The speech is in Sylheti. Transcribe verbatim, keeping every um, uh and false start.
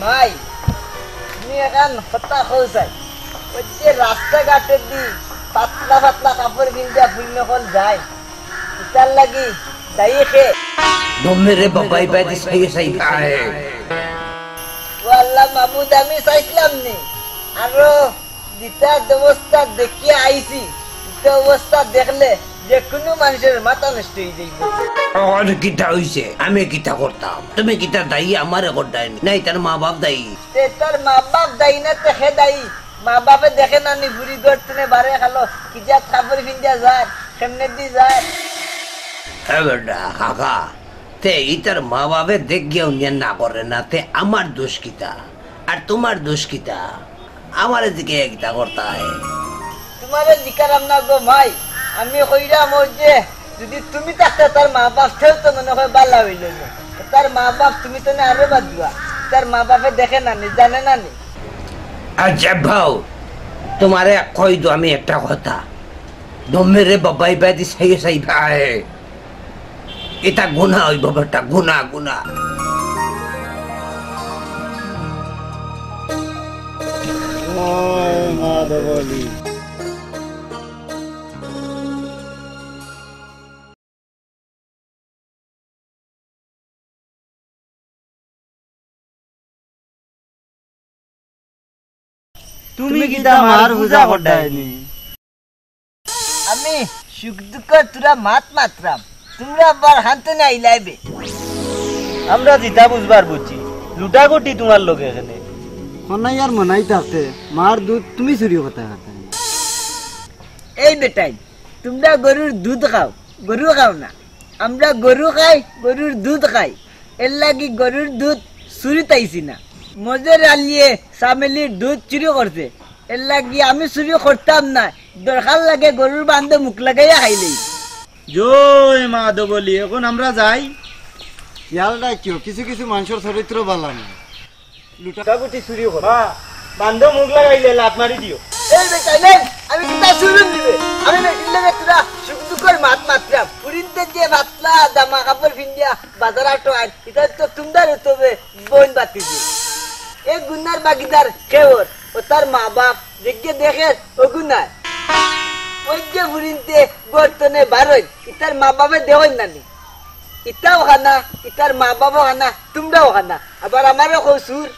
মাই, তুমি এখান কথা কও চাই। ওই যে রাস্তাঘাটেদি পাতলা পাতলা কাপড় পিন্দিয়া ফুরিন অকল যায়, ইতার লাগি দায়ী কে? দমে রে বাবা, ইবাদি চাইও চাই ভাই। ও আল্লাহ মাবুদ, আমি চাইছিলাম নি। আরো যেটা অবস্থা দেখিয়া আইছি, ইটা অবস্থা দেখলে যে কুনু মানষর মাথা নষ্ট অই যাইবো। অখন কিতা অইছে? আমি কিতা করতাম? তুমি কিতা দায়ী আমারে করতায় নি? না, ইতার মা বাপ দায়ী। তে তার মা বাপ দায়ী না, তে কে দায়ী? মা বাপে দেখে না নি, ফুরি ঘর থনে বারে খালো, কি জাত কাপড় পিন্দিয়া যার, কেমনেদি যার। এ বেটা, কাকা, তে ইতার মা বাপে দেখিয়া হুনিয়া না করে না, তে আমার দোষ কিতা? আর তুমার দোষ কিতা? আমারে জিকাইয়া কিতা করতায়? তুমারে জিকাইরাম না গো মাই, আমি কইরাম অউ যে যুদি তুমি থাকতায় তার মা বাপ, তেউ তো মনে অয় ভালা অইলো না। তার মা বাপ তুমি তো না আরো বাদ দিবা, তার মা বাপে দেখে না নি, জানে না নি। আচ্ছা ভাও, তুমারে কই দেও আমি একটা কথা। দমে রে বাবা, ইবাদি চাইও চাই ভাই। ইটা গুনা অইবো বেটা, গুনা, গুনা। জয় মা ধবলি। তুমি কিতা মার পূজা করতায় নি? আমি সুখ দুঃখর থুড়া মাত মাতরাম, তুমরা আবার হানতে না ইলাইবে। আমরা যেতা বুঝবার বুঝছি, লুটাগুটি তুমার লগে কেনে? কনাই আর মনাই থাকতে মার দুধ তুমি চুরি করতায় পারতায় নি। এই বেটাইন, তুমরা গরুর দুধ খাও, গরু খাও না। আমরা গরু খাই, গরুর দুধ খাই। এরলাগি গরুর দুধ চুরিত আইছি না। মজের আলিয়ে চামেলির দুধ চুরি করছে, এরলাগি আমি চুরি করতাম না। দরকার লাগে গরুর বান্দো মুখ লাগাইয়া খাইলেই। জয় মা ধবলি, অখন আমরা যাই। খিয়াল রাখিও, কিছু কিছু মানষর চরিত্র ভালা না। লুটাগুটি চুরি করে। মা, বান্দো মুখ লাগাইলে লাত মারি দিও। এই বেটা, নেন, আমি কিতা চুরুন দিবে? আমি বেটির লগে থুড়া সুখ দুঃখর মাত মাতরাম। ফুরিন্তে যে পাতলা জামা কাপড় পিন্দিয়া বাজার আটো আইন, ইতা তো তুমরার তবে বইন বাতি দিও। এ গুনার বাগিদার কেউর, ও তার মা বাপ, যেগে দেখের, ও গুনার। ওই যে ফুরিন্তে ঘর থনে বারইন, ইতার মা বাপে দেখইন না নি। ইতাও খানা, ইতার মা বাপও খানা, তুমরাও খানা। আবার আমারও কও চুর।